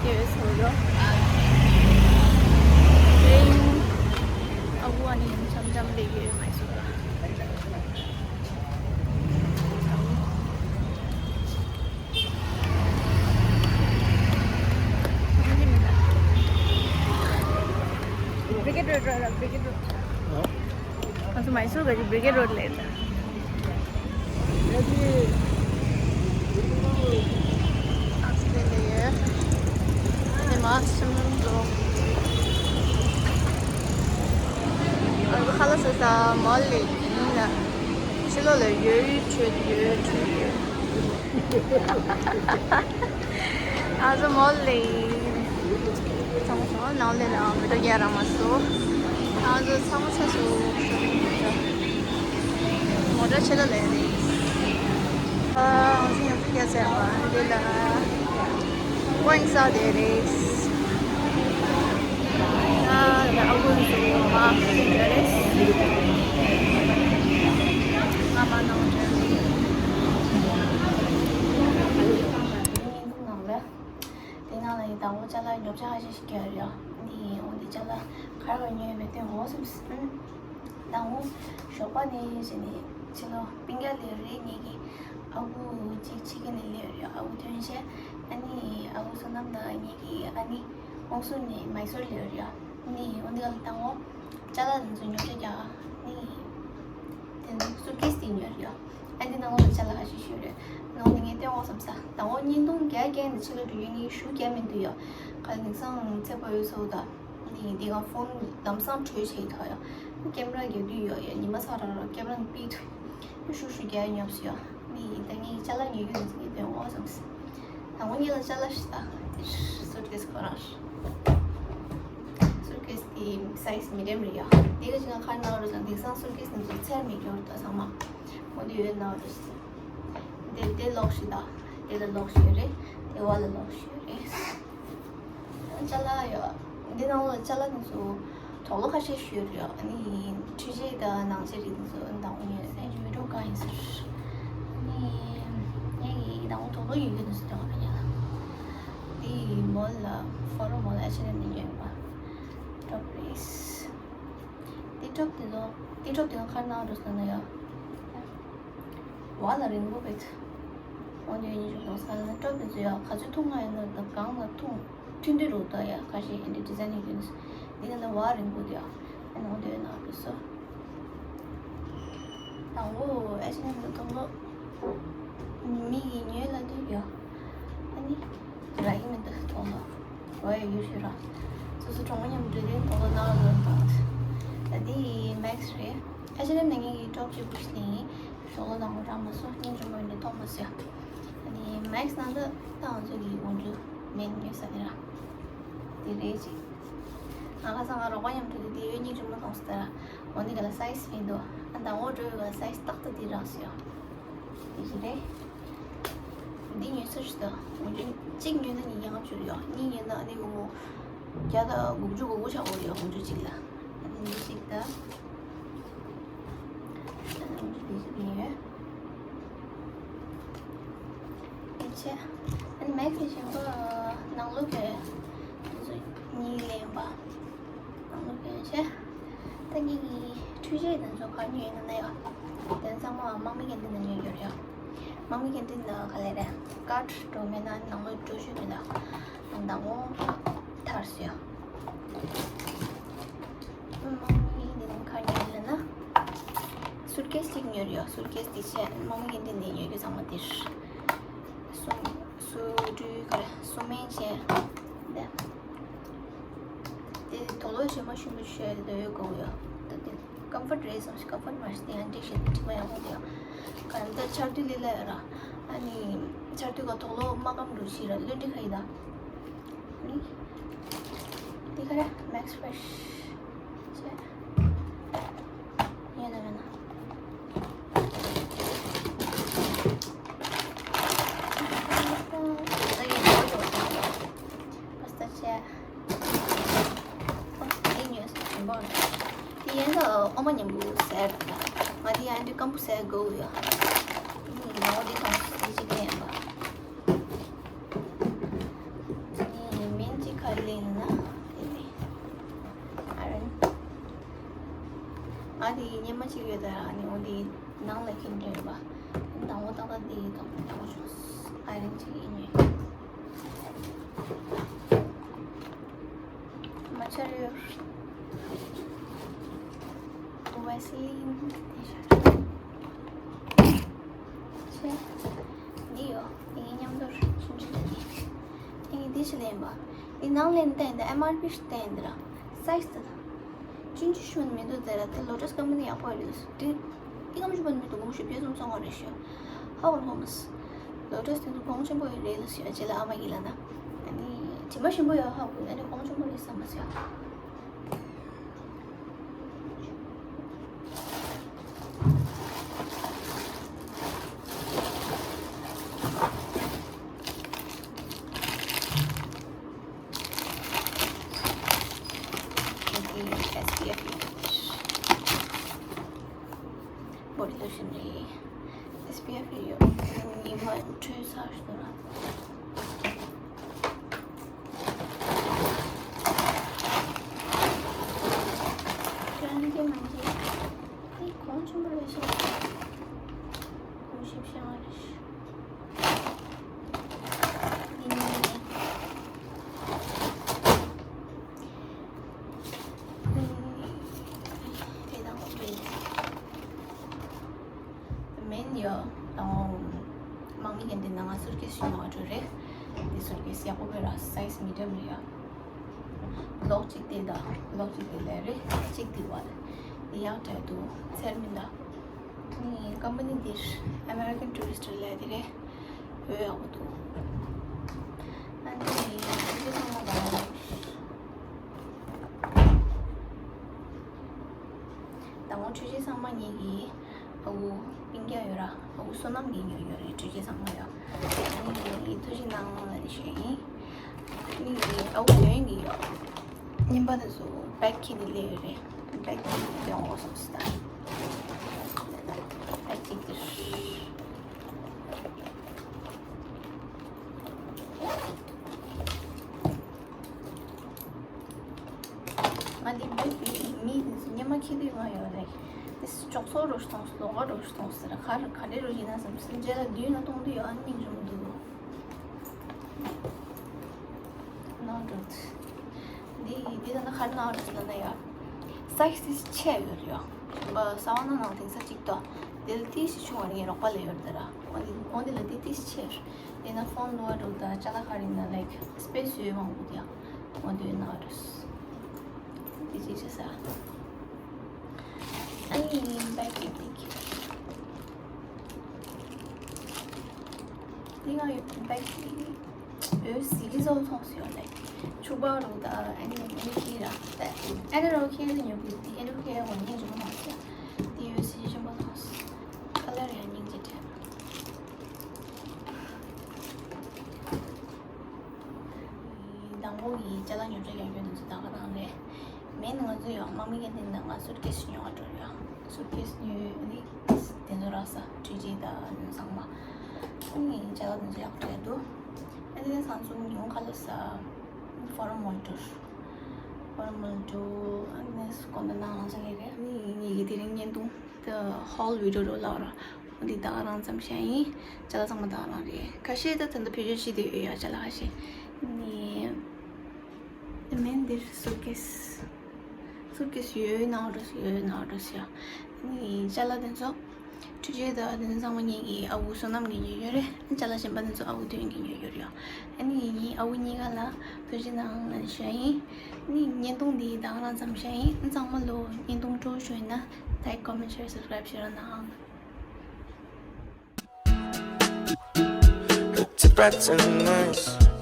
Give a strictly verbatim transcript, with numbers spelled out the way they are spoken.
ཡོད་སོང་ཡོད། དེ་རིང་ཨ་ཁུ་ཨ་ནེ་ཡང་འཆམ་འཆམ་སླེབས་ཡོད་མ་སོང་ལ། Brigade Road, Brigade Road. ང་ཚོ་མའི་སོར་ག་ཅིག་Brigade Road ལ་ཡོད། ཁ་ལག་ཟ་ས་མོལ་ལ་ཡིན་ལ། ཕྱི་ལོགས་ལ་ཡོད་ཆོད་ཡོད་ཆོད་ཡོད། ང་ཚོ་མོལ་ལ་ཡིན། ཚང་མ་ཚང་མ་ནང་ལ་ལ་མི་འགྲོ་རྒྱ་ར་མ་སོ། ང་ཚོ་ཚང་མ་ཚ་སོ། མོ་ཊ་ཕྱི་ལོགས་ལ་ཡོད་རེད། ཨ་ང་ཚོ་ཡང་ཚུགས་རྒྱ་ཚད་པ་འདི་ལ་ཝའིན་ས་དེ་རེད། ང་ལ་ཨ་ཁུ་ཚོ་མ་འདྲ་རེད། ང་མ་ནང་འདྲ་རེད། ནང་ལ། དེ་ནང་ལ་ཡི་དང་པོ་ཅ་ལག་ཉོ་ཆ་ཧ་ཤེས་ཤིག་རྒྱག་ཡོད། འདི་འོ་འདི་ཅ་ལག་གར་བ་ཉོས་མེད་དོན་འོ་སེམས། དང་པོ་ཞོགས་པ་ནས་བྱས་ནས་ཕྱི་ལོགས་སྤུན་ཀྱག་སླེབས་རེད། ངེད་ཀྱི་ཨ་ཁུ་གཅིག་ཕྱི་རྒྱལ་ནས་སླེབས་རེད། ཨ་ཁུ་ཐོན་བྱས་ཨ་ནི་ཨ་ཁུ་བསོད་ནམས་དང་ངེད་ཀྱི་ཨ་ནི་ཧོང་སུར་ནས་མའི་སོར་སླེབས་རེད། ནི་འོ་འདི་ག་ལ་དང་པོ་ཅ་ལག་འདི་ཚོ་ཉོ་ཆ་རྒྱག་ནི། དེ་ནས་སུཊ་ཀེས་དེ་ཉོས་ཡོད། ཨ་འདི་ནང་ལོགས་ལ་ཅ་ལག་ཁ་ཤས་ཤིག་ཡོད་རེད། ནང་ནས་ངས་སྟོན་འོ་བསམ་ས། དང་པོ་བརྙན་ཐུང་རྒྱག་རྒྱག་ནས་ཕྱི་ལ་འགྲོ་ཡོད། ངས་ཞུ་རྒྱག་མི་འདུག་ཡོད། ག་ལ་དེང་སང་ཚེ་ཕོ་ཡོད་སོ་ད། ནི་འདི་ག་ཕོན་ལམ་སང་གྲོས་བྱས་ཡོད་ཡོད། ཀེམ་ར་རྒྱག་དུས་ཡོད་ཡོད། ཉི་མ་ཚ་ར་ར་ཀེམ་ར་ནི་པི་ཐུ། ཞུ་ཞུ་རྒྱག་ཉོབ་སོ་ཡོད། ནི་ད་ངས་ཅ་ལག་ཉོ་རྒྱུ་ནི་ངས་སྟོན་འོ་བསམ་ས། དང་པོ་ཉིད་ལ་ཅ་ལག་ཞིག་ད། དེ་སུཊ་ཀེས་ཁོ་རང་། སུཊ་ཀེས་དེ་སའིཛ་མི་འདྲ་མི་འདྲ་ཡོད། དེ་ག་ཅིག་ང་ཁར་ནང་རུ་དང་དེང་སང་སུཊ་ཀེས་དེ་ཚོ་ཚེར་མི་འགྱུར་ད་ཚང་མ། འོ་དེ་ཡོད་ནང་རུ་སི། དེ་དེ་ལོག་ཤི་ད། དེ་ལ་ལོག་ཤི་རེད། དེ་བ་ལ་ལོག་ཤི་རེད། ཅ་ལག་ཡོད། འདི་ནང་ལ་ཅ་ལག་དེ་ཚོ་དོག་ལོ་ཁ་ཤས་ཤིག་ཡོད་རེད། ཨ་ནི་འཕྲུལ་ཆས་དང་ནང་ཆས་རིགས་དེ་ཚོ་འདང་ངེས་སེམས་ཀྱི་མི་འགྲོ་གང་ཡིན་ཟེར། ཨ་ནི་ངས་ཡི་དང་དོག་ལོ་ཡོད་རྒྱུ་དེ་ཚོ་དོག་ལོ་ཡོད། འདི་མོལ་ལ་ཧྥོ་རོ་མོལ་ལ་ཨེ་ཆི་ཨེན་ཨེམ་ནས་ཉོས་པ། ཊོབ་རེད། འདི་ཊོབ་དེ་ཚོ་འདི་ཊོབ་དེ་ཚོ་ཁར་ནང་རུ་སོང་ན་ཡོད། བ་ལ་རིང་པོ་བེད། འོ་དེ་ཉིན་ཞུ་དང་ས་ལ་ཊོབ་དེ་ཚོ་ཡ་ག་ཚོད་ཐུང་ང་ཡིན་ན་དང་གང་ལ་ཐུང་། ཐུང་དུ་རུ་ད་ཡ་ཁ་ཤས་ཨེ་འདྲ་ཌི་ཛའིན་ཡོད་ཀྱི་འདི་ནི་ལ་བ་རིང་པོ་དེ་ཡ་ཨེ་ནོ་དེ་ན་རུ་སོ། དང་པོ་ཨེ་ཆི་ནི་དང་པོ་མི་ཡི་ཉོས་ལ་དུས་ཡ་ཨ་ནི་ར་ཡི་མི་འདུག་དང་པོ་བ་ཡ་ཡུལ་ཤུལ་ར་སོ་སོ་གྲོང་མོ་མཉམ་དུ་དེ་དང་པོ་ན་རུ་དང་ད་དེ་མེག་སི་རེད། ཨེ་ཆི་ནི་ནང་ངའི་ཊོབ་ཅིག་བུ་ཤི་ནི། ཞོགས་ལོ་དང་པོ་རང་མ་སོ་སྙིང་རྗེ་མོ་ཡིན་ནི་མཐོང་མ་སོ་ཡ། ཨ་ནི་མེག་སི་ནང་དུ་ད་ང་ཚོ་གི་འོག་འཇུག་མེད་ཉོས་ས་དེ་ར། དེ་རེད་ཅིག་ང་ཁ་སང་ང་རོགས་པ་མཉམ་དུ་དེ་དེ་ཡོད་སྙིང་རྗེ་མོ་མཐོང་སོ་དེ་ར། འོ་འདི་ག་ལ་སའིས་མི་འདུག་ཨ་ད་འོ་འགྲོ་ཡོད་ག་ལ་སའིས་ཏག་ཏག་དེ་རག་སོ་ཡ། དེ་ཞིག་རེད། འདི་ཉོས་ས་ཞིག་ད་འོ་འཇུག་གཅིག་ཉོས་ན་ཉིས་བརྒྱ་ལྔ་བཅུ་རེད་ཡ། གཉིས་ཉོས་ན་ཨ་ནི་འོ་བརྒྱ་དང་དགུ་བཅུ་གོ་དགུ་ཆགས་འོ་རེད་ཡ། འོ་འཇུག་གཅིག་ལ། ཨ་ནི་འདི་ཞིག་ད། ཨེ་ཆེ། ཨ་ནི་མེག་སི་གཞན་པ་ནང་ལོགས་པའི་གཉིས་ལེན་པ། ནང་ལོགས་པའི་ཆེ། ད་ངེད་ཀྱི་འཕྲུལ་ཆས་དེ་ཚོ་ག་ཉོས་ཡོད་ན་ན་ཡ། དེ་ཚང་མ་དམག་མི་ཀན་ཊིན་ནས་ཉོས་ཡོད་རེད། དམག་མི་ཀན་ཊིན་ལ་ག་ལེ་རེད། ཀར་ཌི་འགྲོ་མེད་ན་ནང་ལོགས་འགྲོ་ཤོད་མེད་ལ། ནང་ལོགས་ཐར་སོ་ཡ། དམག་མི་འདི་ནང་ག་ཉོས་ལབ་ན། སུཊ་ཀེས་གཅིག་ཉོས་ཡོད། སུཊ་ཀེས་འདི་བྱས་དམག་མི་གི་འདི་ནས་ཉོས་རྒྱུ་ཚང་མ་འདིར། སུ་སུ་ཌུ་ག་རེ་སུ་མེན་བྱས། འདི་དེ་དོ་ལོ་ཞེ་མ་ཞུམ་པོ་བྱས་ཏེ་ཡོད་དགོས་ཡོད། ད་འདི་ཀམ་ཕོར་ཊི་རེད་བསམ་ཞིག་ཀམ་ཕོར་ཊི་མ་ཞིག་དེ་ཡང་འགྲིག་ཤེས་ཏེ་འགྲིག་མ་ཡག་པོ་དེ་ཡང་། ག་རེ་ད་ཆར་དུས་ལི་ལ་ཡོད་ར། ཨ་ནི་ཆར་དུས་ག་དོ་ལོ་མ་ཀམ་འགྲོ་ཤེས་ར་ལོན་འགྲིག་ཁ་ཡི་ད། ནི། འདི་ག་རེ་མེག་སི་ཕེ་རེ་ཤི་བྱས། ཡོད་ན་མེད་ན། ད་ཡིན་ནོ་ཡོད། པ་སི་ཏ་བྱས། ཨོ་འདི་ཉོས་སོང་ཞིམ་པོ་འདུག་འདི་ཡན་ལ་ཨོ་མ་མཉམ་པོ་ཟས་འདུག་ང་འདི་ཡན་འདི་སྐམ་པོ་ཟས་དགོས་ཡོད། ནི་ནང་འོ་འདི་དང་འདི་གཅིག་ལེན་ཡིན་པ། ནི་ ཡིན་ན་ཡིན་ནི། ཨ་རན། ང་དེ་སྙེ་མ་གཅིག་ཡོད་ད་ར། ཨ་ནི་འོ་དེ་ནང་ལ་ཁྱེར་འདྲེན་པ། དང་པོ་ཏག་ཏག་དེ་དང་དང་པོ་ཆུ་ཨ་རན་གཅིག་ཡིན་ནི། མ་ཆར་ཡོད། ཝེ་སི་ལིན་དེ་ཤར། ཆེ། འདི་ཡོད། འདི་མཉམ་དུ་ཆུང་ཆུང་འདི། འདི་འདི་ཞིག་ལེན་པ། འདི་ནང་ལེན་བསྟན་འདི་ཨེམ་ཨར་པི་ཞིག་བསྟན་འདི་ར། སའི་ཛི་དེ་ལ། ཆུང་ཆུང་ཞུ་མི་འདུག་དེ་ར། དེ་ལོ་ཊས་ཀམ་པ་ནི་ཡག་པོ་རེད། འདི་འདི་ཀམ་ཞུ་མི་འདུག་གོང་ཞུ་བྱས་སོང་སོང་བ་རེད་ཤག་ཧ་གོ་མ་སོང་། ལོ་ཊས་དེ་ཚོ་གོང་ཆེན་པོ་རེད་ལ་ཟེར། རྗེས་ལ་ཨ་མ་གིས་ལབ་ན། ཨ་ནི་དྲི་མ་ཞིམ་པོ་ཡོད་ཧ་གོ། ཨ་ནི་གོང་ཆེན་པོ་རེད་བསམ་མ་སོང་། འདི་ཨེས་པི་ཨེཕ་ཡོད། བོ་ཌི་ལོ་ཤན་རེད། ཨེས་པི་ཨེཕ་ཡོད། ཉི་མ་འཕྲོད་ཚར་སོང་ལ། ཁྱེད་རང་གི་ནང་གི་དེ་གོང་ཆེན་པོ་རེད་ཤག་གོང་ཞིབ་བྱ་བ་རེད། མེན་ཡོ། དམག་མི་གན་དེ་ནང་ང་སུཊ་ཀེས་ཞིག་ཡོང་བ་འགྲོ་རེད། དེ་སུཊ་ཀེས་ཡག་པོ་བེ་ར། སའི་ཛི་མི་ཌི་ཡམ་རེད་ཡ། ལོག་གཅིག་དེ་དང་ལོག་གཅིག་དེ་ལས་རེད། གཅིག་དེ་བ་དེ་ཡག་དྲག་འདུག་ཚེར་མི་འདུག་ནི་ཀམ་པ་ནི་འདིར་ཨ་མེ་རི་ཀན་ཊུ་རི་སི་ཊི་ལས་དེ་རེད། བོད་ཡག་པོ་འདུག་ཨ་ནི་ཁྱེད་ཚང་མ་ལ་དང་པོ་འཕྲུལ་ཆས་ཚང་མ་ངེད་ཀྱི་ཨ་ཁུ་སྤུན་ཀྱག་ཡོད་ར། ཨ་ཁུ་བསོད་ནམས་ཀྱིས་ཉོས་ཡོད་རེད། འཕྲུལ་ཆས་ཚང་མ་ཡོད། ཨ་ནི་ཐུགས་རྗེ་གནང་ལབ་ནས་ཞུས་ཡིན། ཨ་ནི་ཨ་ཁུ་དོན་གྱི་ཡོད། རྙིང་པ་དེ་ཚོ་བེག་ཁྱེར་ནས་སླེབས་ཡོད་རེད། བེག་ཁྱེར་ནས་ཡོང་དགོས་སོང་ཟེར། བེག་ཅིག་དེར། ང་འདི་བེག་དེ་མི་སྙེ་མ་ཁྱེར་དུས་ང་ཡོད་རེད། དེ་ཅོག་ཙེ་རོ་ཞིག་མཐོང་སོང་། ལོགས་ཀ་རོ་ཞིག་མཐོང་སོང་ཟེར། ག་རེ་ག་འདྲའི་རོ་ཡིན་ན་བསམ་སོང་། རྗེས་ལ་མདུན་ལ་གཏོང་དུས་ཡང་སྙིང་རྗེ་མི་འདུག་ནོ་ཌོ། འདི་འདི་ད་ནི་ག་རེ་ནོ་ཌོ་ལབ་ན་ཡ། སའི་ཛི་ཆེ་ཡོད་རེད་ཡ། ཞིམ་པ་ས་བ་ན་ནང་དེང་ས་གཅིག་ཏོ། དེ་ལ་ཏིས་ཆུང་བ་རེད། རོགས་པ་ལ་ཡོད་རེད་ད་ར། འོ་འདི་འོ་འདི་ལ་ཏིས་ཏིས་ཆེ་རེད། དེ་ན་ཕོན་ནོ་ཌོ་ད་ཅ་ལག་ག་རེ་ན་ལའིཀ་སི་པེ་སི་ཡོད་མང་པོ་དེ་ཡ། འོ་འདི་ནོ་ཌོ། འདི་ཅི་ཆེ་ས། ཨ་ནི་བེག་ཅིག་འདི་ཁྱེར། འདི་ང་ཡོད་པའི་བེག་གི་འོད་ཟེར་གྱི་བཟོ་མཐོང་སོང་ཡོད་ལེ། ཕྱུ་པ་རུ་ད་ཨ་ནི་མི་ཁྱེར་ར། ད་ཨ་ནི་རོ་ཁྱེར་ནི་ཉོ་གི་འདི་ཨ་ནི་རོ་ཁྱེར་ཡོང་ཉེ་འཇུག་མཐོང་སོང་། འདི་འོད་ཟེར་གྱི་ཆེན་པོ་མཐོང་སོང་། ཁ་ལར་ཡང་སྙིང་རྗེ་དྲན། དང་པོ་ཡི་ཅ་ལག་ཉོ་སྤྲད་ཡག་ཡོད་འདུག་ད་ག་རང་རེད། མེད་ནི་ང་ཚོ་ཡང་དམག་མི་གི་སྟེང་ནས་ང་སུཊ་ཀེས་ཉོ་བ་འགྲོ་ཡ། སུཊ་ཀེས་ཉོས་ནི་དེ་ཚོ་རག་ས་འཕྲུལ་ཆས་དང་ཚང་མ། ཨ་ནི་ཅ་ལག་དེ་ཚོ་ཡག་པོ་འདུག་ཨ་ནི་ང་ཚོ་ཉོ་ག་ལ་ས་ཕོ་རོ་མོལ་ཊུར། ཕོ་རོ་མོལ་ཊུར་ཨ་ནི་སྐོར་འདི་ནང་ལ་ཆ་ལེ་རེད། ཨ་ནི་ངེད་ཀྱི་དེ་རིང་བརྙན་ཐུང་དེ་ཧོལ་བི་ཌི་ཡོ་རོ་ལ་ར། འདི་ད་ག་རང་ཙམ་བཤད་ཡིན། ཅ་ལག་ཚང་མ་ད་ག་རང་རེད། ཁ་ཤས་ད་ད་ལྟ་བེད་སྤྱོད་བྱེད་བསྡད་ཡོད་ཡ། ཅ་ལག་ཁ་ཤས་ནི། དེ་མིན་འདིར་སུཊ་ཀེས། སུཊ་ཀེས་ཡོད་ནའོ་འགྲོ་ཡོད་ནའོ་འགྲོ་ཡ། ནི་ཅ་ལག་དེ་ཚོ་འཕྲུལ་ཆས་དང་དེ་ཚོ་ཚང་མ་ངེད་ཀྱི་ཨ་ཁུ་བསོད་ནམས་ཀྱིས་ཉོས་ཡོད་རེད། ཅ་ལག་གཞན་པ་དེ་ཚོ་ཨ་ཁུ་དོན་གྱིས་ཉོས་ཡོད་རེད་ཡ། ཨ་ནི་ངེད་ཀྱི་ཨ་ཁུ་གཉིས་ཀ་ལ་ཐུགས་རྗེ་གནང་ལབ་ཞུ་ཡ་ཡིན། ནི་བརྙན་ཐུང་འདི་ད་ག་རང་ཙམ་བཤད་ཡིན། ཚང་མ་ལོ་བརྙན་ཐུང་སྤྲོ་བོ་ཞིག་ཡོད་ན་ལའིཀ་ཀོ་མེན་ཤེར་སབ་སི་ཀ་རའིབ་བྱེད་རོགས་གནང་། Look to brighten eyes.